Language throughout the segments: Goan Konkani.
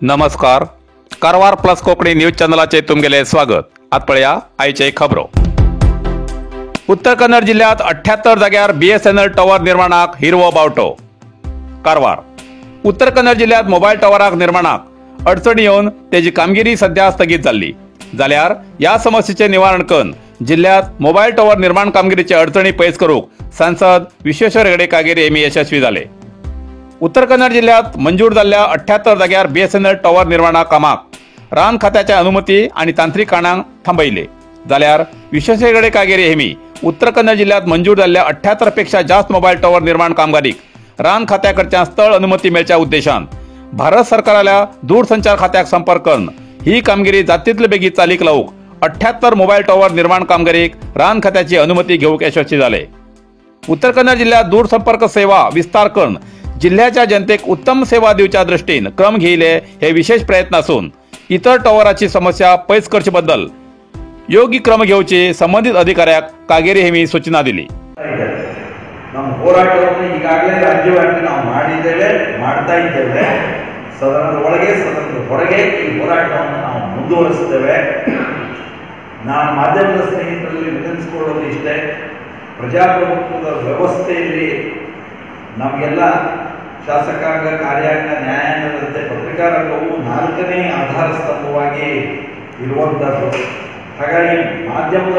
नमस्कार, कारवार प्लस कोंकणी न्यूज चॅनलाचे तुमगेले स्वागत. आत पळया आयचे खबरो. उत्तर कन्नड जिल्ह्यात 78 जाग्यार बीएसएनएल टॉवर निर्माणाक हिरवो बावटो. कारवार उत्तर कन्नड जिल्ह्यात मोबायल टॉवराक निर्माणाक अडचणी येवन तेजी कामगिरी सध्या स्थगीत जाल्ली. जाल्यार ह्या समस्येचें निवारण करून जिल्ह्यात मोबायल टॉवर निर्माण कामगिरीचे अडचणी पयस करूंक सांसद विश्वेश्वर हेगडे कागेरी हेमी यशस्वी जाले. उत्तर कन्नड जिल्ह्यात मंजूर जाल्ल्या 78 जाग्यार बीएसएनएल टॉवर निर्माणा कामाक रान खात्याच्या अनुमती आनी तांत्रिक कारणांक थांबयले. जाल्यार विश्वेश्वर हेगडे कागेरी हेमी उत्तर कन्नड जिल्ह्यात मंजूर जाल्ल्या 78 पेक्षा जास्त मोबायल टॉवर निर्माण कामगिरीक रान खात्याकडच्यान स्थळ अनुमती मेळच्या उद्देशान भारत सरकाराल्या दूरसंचार खात्याक संपर्क करून ही कामगिरी जातीतले बेगीन चालीक लावूंक 78 मोबायल टॉवर निर्माण कामगिरीक रान खात्याची अनुमती घेवंक यशस्वी जाले. उत्तर कन्नड जिल्ह्यात दूरसंपर्क सेवा विस्तार करून जिल्ह्याच्या जनतेक उत्तम सेवा दिवच्या दृष्टीन क्रम घेयले हे विशेष प्रयत्न असून इतर टॉवराची समस्या पयस करचे बद्दल योग्य क्रम घेवची संबंधित अधिकाऱ्याक कागेरी हेमी सूचना दिली. ನಮ್ಮ ಹೋರಾಟವನ್ನು ಈಗಾಗಲೇ ರಾಜ್ಯವ್ಯಾಪಿ ನಾವು ಮಾಡಿದ್ದೇವೆ, ಮಾಡ್ತಾ ಇದ್ದೇವೆ. ಸದನದ ಒಳಗೆ ಸದನದ ಹೊರಗೆ ಈ ಹೋರಾಟವನ್ನು ನಾವು ಮುಂದುವರಿಸ್ತೇವೆ. ನಾನು ಮಾಧ್ಯಮದ ಸ್ನೇಹಿತರಲ್ಲಿ ವಿನಂತಿಸಿಕೊಳ್ಳೋದು ಇಷ್ಟೇ, ಪ್ರಜಾಪ್ರಭುತ್ವದ ವ್ಯವಸ್ಥೆಯಲ್ಲಿ ನಮಗೆಲ್ಲ ಶಾಸಕಾಂಗ, ಕಾರ್ಯಾಂಗ, ನ್ಯಾಯಾಂಗದಂತೆ ಪತ್ರಿಕಾ ರಂಗವು ನಾಲ್ಕನೇ ಆಧಾರ ಸ್ತಂಭವಾಗಿ ಇರುವಂಥದ್ದು. ಹಾಗಾಗಿ ಮಾಧ್ಯಮದ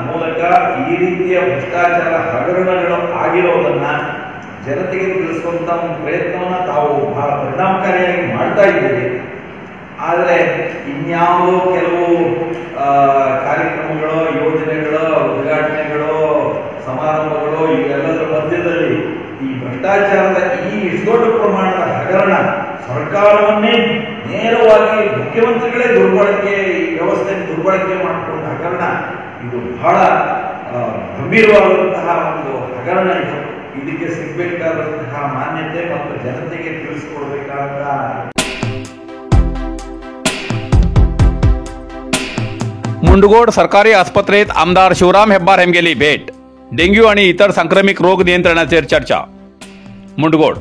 ಮೂಲಕ ಈ ರೀತಿಯ ಭ್ರಷ್ಟಾಚಾರ ಹಗರಣಗಳು ಆಗಿರೋದನ್ನು ಜನತೆಗೆ ತಿಳಿಸುವಂಥ ಒಂದು ಪ್ರಯತ್ನವನ್ನು ತಾವು ಬಹಳ ಪರಿಣಾಮಕಾರಿಯಾಗಿ ಮಾಡ್ತಾ ಇದ್ದೀರಿ. ಆದರೆ ಇನ್ಯಾವುದೋ ಕೆಲವು ಕಾರ್ಯಕ್ರಮಗಳು, ಯೋಜನೆಗಳು, ಉದ್ಘಾಟನೆಗಳು, ಸಮಾರಂಭಗಳು ಇವೆಲ್ಲದರ ಮಧ್ಯದಲ್ಲಿ ಈ ಭ್ರಷ್ಟಾಚಾರದ ಈ ಇಷ್ಟು ದೊಡ್ಡ ಪ್ರಮಾಣದ ಹಗರಣ ಸರ್ಕಾರವನ್ನೇ ನೇರವಾಗಿ ಮುಖ್ಯಮಂತ್ರಿಗಳೇ ದುರ್ಬಳಕೆ, ಈ ವ್ಯವಸ್ಥೆಯನ್ನು ದುರ್ಬಳಕೆ ಮಾಡಿಕೊಂಡ ಹಗರಣ ಇದು ಬಹಳ ಗಂಭೀರವಾದಂತಹ ಒಂದು ಹಗರಣ. ಇದು ಇದಕ್ಕೆ ಸಿಗಬೇಕಾದಂತಹ ಮಾನ್ಯತೆ ಮತ್ತು ಜನತೆಗೆ ತಿಳಿಸಿಕೊಡಬೇಕಾದಂತಹ. मुंडगोड सरकारी आस्पत्रेत आमदार शिवराम हेब्बार हेमगेली भेट. डेंग्यू आणि इतर संक्रमित रोग नियंत्रणाचेर चर्चा. मुंडगोड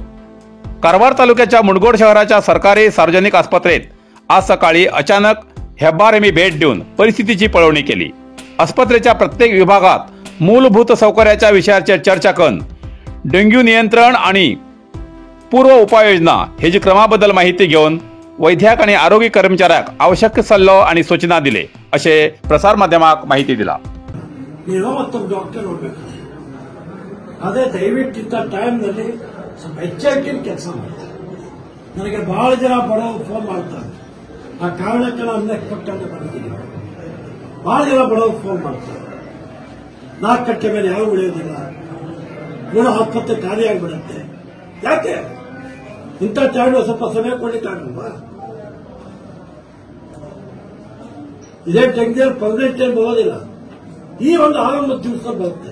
कारवार तालुक्याच्या मुंडगोड शहराच्या सरकारी सार्वजनिक आस्पत्रेत आज सकाळी अचानक हेब्बार हेमी भेट देऊन परिस्थितीची पळवणी केली. आस्पत्रेच्या प्रत्येक विभागात मूलभूत सौकर्याच्या विषयाचेर चर्चा करून डेंग्यू नियंत्रण आणि पूर्व उपाययोजना हेजी क्रमाबद्दल माहिती घेऊन वैद्याक आणि आरोग्य कर्मचाऱ्याक आवश्यक सल्लो आणि सूचना दिले असे प्रसार माध्यमाक माहिती दिला. ಮತ್ತೊಬ್ಬ ಡಾಕ್ಟರ್ ನೋಡಬೇಕು. ಅದೇ ದಯವಿಟ್ಟು ಇಂಥ ಟೈಮ್ನಲ್ಲಿ ಸ್ವಲ್ಪ ಹೆಚ್ಚಾಗಿ ಕೆಲಸ ಮಾಡ್ತಾರೆ. ನನಗೆ ಬಹಳ ಜನ ಬಡವರು ಫೋನ್ ಮಾಡ್ತಾರೆ. ಆ ಕಾರಣಕ್ಕೆ ನಾನು ಅನ್ಎಕ್ಸ್ಪೆಕ್ಟೆಡ್ ಬಂದಿದ್ದೀನಿ. ಬಹಳ ಜನ ಬಡವರು ಫೋನ್ ಮಾಡ್ತಾರೆ. 4 ಗಂಟೆ ಮೇಲೆ ಯಾರು ಉಳಿಯೋದಿಲ್ಲ, ಕೂಡ ಆಸ್ಪತ್ರೆ ಖಾಲಿಯಾಗಿಬಿಡುತ್ತೆ. ಯಾಕೆ ಇಂಥ ಟೈಮ್ ಸ್ವಲ್ಪ ಸಮಯ ಕೊಡ್ಲಿಕ್ಕಾಗಲ್ವಾ? ಇದೇ ಟೆಂಗ್ದಲ್ಲಿ ಪರ್ಮನೆಂಟ್ ಟೈಮ್ ಬರೋದಿಲ್ಲ, ಈ ಒಂದು ಆರಂಭದ ದಿವಸ ಬರುತ್ತೆ.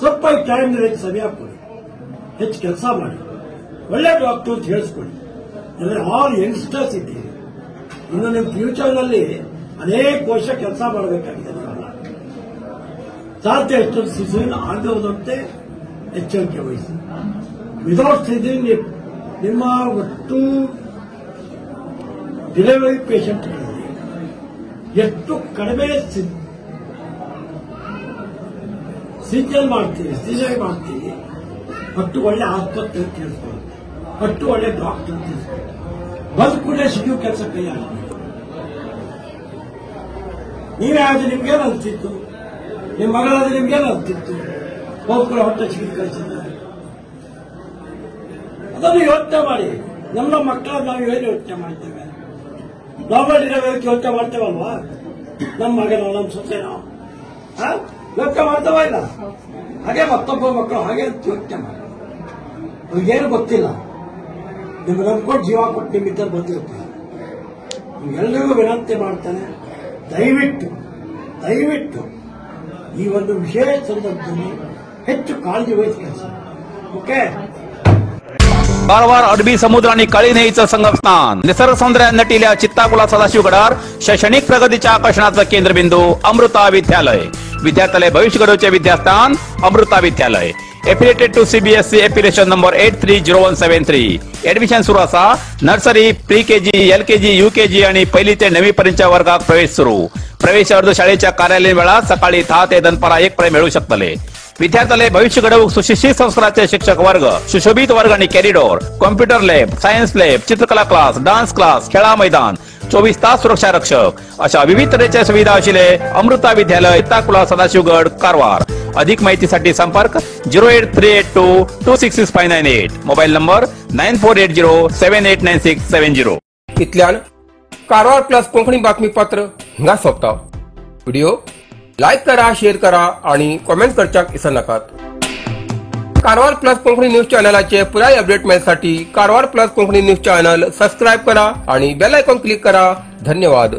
ಸ್ವಲ್ಪ ಈ ಟೈಮ್ ಹೆಚ್ಚು ಸಮಯ ಕೊಡಿ, ಹೆಚ್ಚು ಕೆಲಸ ಮಾಡಿ, ಒಳ್ಳೆ ಡಾಕ್ಟರ್ ಅಂತ ಹೇಳಿಸ್ಕೊಳ್ಳಿ. ಅಂದರೆ ಆಲ್ ಯಂಗ್ಸ್ಟರ್ಸ್ ಇದ್ದೀರಿ, ಇನ್ನು ನಿಮ್ಮ ಫ್ಯೂಚರ್ನಲ್ಲಿ ಅನೇಕ ವರ್ಷ ಕೆಲಸ ಮಾಡಬೇಕಾಗಿದೆ. ನೀವೆಲ್ಲ ಸಾಧ್ಯ ಎಷ್ಟು ಸಿಸರಿನ್ ಆಗದಂತೆ ಎಚ್ಚರಿಕೆ ವಹಿಸಿ. ವಿದೌಟ್ ಸಿಸರಿನ್ ನಿಮ್ಮ ಒಟ್ಟು ಡೆಲಿವರಿ ಪೇಷಂಟ್ಗಳಲ್ಲಿ ಎಷ್ಟು ಕಡಿಮೆ ಸೀಜನ್ ಮಾಡ್ತೀವಿ, ಸೀಜನ್ ಮಾಡ್ತೀವಿ, ಅಷ್ಟು ಒಳ್ಳೆ ಆಸ್ಪತ್ರೆ ತಿಳಿಸ್ಕೊಡುತ್ತೆ, ಅಷ್ಟು ಒಳ್ಳೆ ಡಾಕ್ಟರ್ ತಿಳಿಸ್ಕೊಡುತ್ತೆ. ಬಂದ ಕೂಡಲೇ ಸಿಗೋ ಕೆಲಸ ಕೈ ಆಗಬೇಕು. ನೀವೇ ಆದ್ರೆ ನಿಮ್ಗೇನು ಅನ್ಸಿತ್ತು, ನಿಮ್ಮ ಮಗಳಾದ್ರೆ ನಿಮ್ಗೇನು ಅನ್ಸಿತ್ತು, ಹೋಗ್ಕೂಡ ಹೊಟ್ಟೆ ಸಿಗಿ ಕಳಿಸಿದ್ದಾರೆ. ಅದನ್ನು ಯೋಚನೆ ಮಾಡಿ. ನಮ್ಮ ಮಕ್ಕಳ ನಾವು ಏನು ಯೋಚನೆ ಮಾಡ್ತೇವೆ? ನಾರ್ಮಲ್ ಯೋಚನೆ ಮಾಡ್ತೇವಲ್ವಾ? ನಮ್ಮ ಮಗನೋ ನಮ್ಮ ಸೊಸೆನೋ ಯೋಚನೆ ಮಾಡ್ತವ ಇಲ್ಲ? ಹಾಗೆ ಮತ್ತೊಬ್ಬ ಮಕ್ಕಳು ಹಾಗೆ ಯೋಚನೆ ಮಾಡಿ. ಅವ್ರಿಗೇನು ಗೊತ್ತಿಲ್ಲ, ನಿಮ್ಗೆ ನಂಬ್ಕೊಂಡು ಜೀವ ಕೊಟ್ಟು ನಿಮ್ಮಿದ್ದರು ಬಂದಿರ್ತಾರೆ. ನಿಮ್ಗೆಲ್ಲರಿಗೂ ವಿನಂತಿ ಮಾಡ್ತಾನೆ, ದಯವಿಟ್ಟು ದಯವಿಟ್ಟು ಈ ಒಂದು ವಿಶೇಷ ಸಂದರ್ಭದಲ್ಲಿ ಹೆಚ್ಚು ಕಾಳಜಿ ವಹಿಸಿ ಕೆಲಸ. ಓಕೆ. कारवार अरबी समुद्र आणि काळी न्हंयेचं संगमस्थान, निसर्ग सौंदर्यान नटिल्या चित्ताकुला सदाशिवगडार शैक्षणिक प्रगतीच्या आकर्षणाचं केंद्रबिंदू अमृता विद्यालय. विद्यार्थ्याले भविष्य घडवचे विद्यास्थान अमृता विद्यालय. Affiliated to CBSE affiliation number 830173. Admission सुरू आसा. Nursery, pre KG, L KG, U KG आणि पहिली ते 9वी पर्यंतच्या वर्गात प्रवेश सुरू. प्रवेश अर्ज शाळेच्या कार्यालयीन वेळात सकाळी 10 ते दनपारा 1 पर्यंत मिळू शकतले. विद्यार्थ्याले भविष्य घडवूक सुशिक्षित संस्काराचे शिक्षक वर्ग, सुशोभित वर्ग आणि corridor, computer lab, science lab, चित्रकला क्लास, डान्स क्लास, खेळा मैदान, 24 तास सुरक्षा रक्षक अशा विविध तऱ्हेच्या सुविधा असलेले अमृता विद्यालय, ताकुला, सदाशिवगड, कारवार. अधिक माहितीसाठी संपर्क 08382 266598, मोबाईल नंबर 9480789670. इतल्यान कारवार प्लस कोंकणी बातमीपत्र हिंगा सोंपता. व्हिडिओ लायक करा, शेअर करा आणि कॉमेंट करच्याक विसरनाकात. कारवार प्लस कोंकणी न्यूज चॅनलाचे पुराय update मेळसाठी Karwar plus Konkani news channel subscribe करा आणि बेल आयकॉन क्लिक करा. धन्यवाद.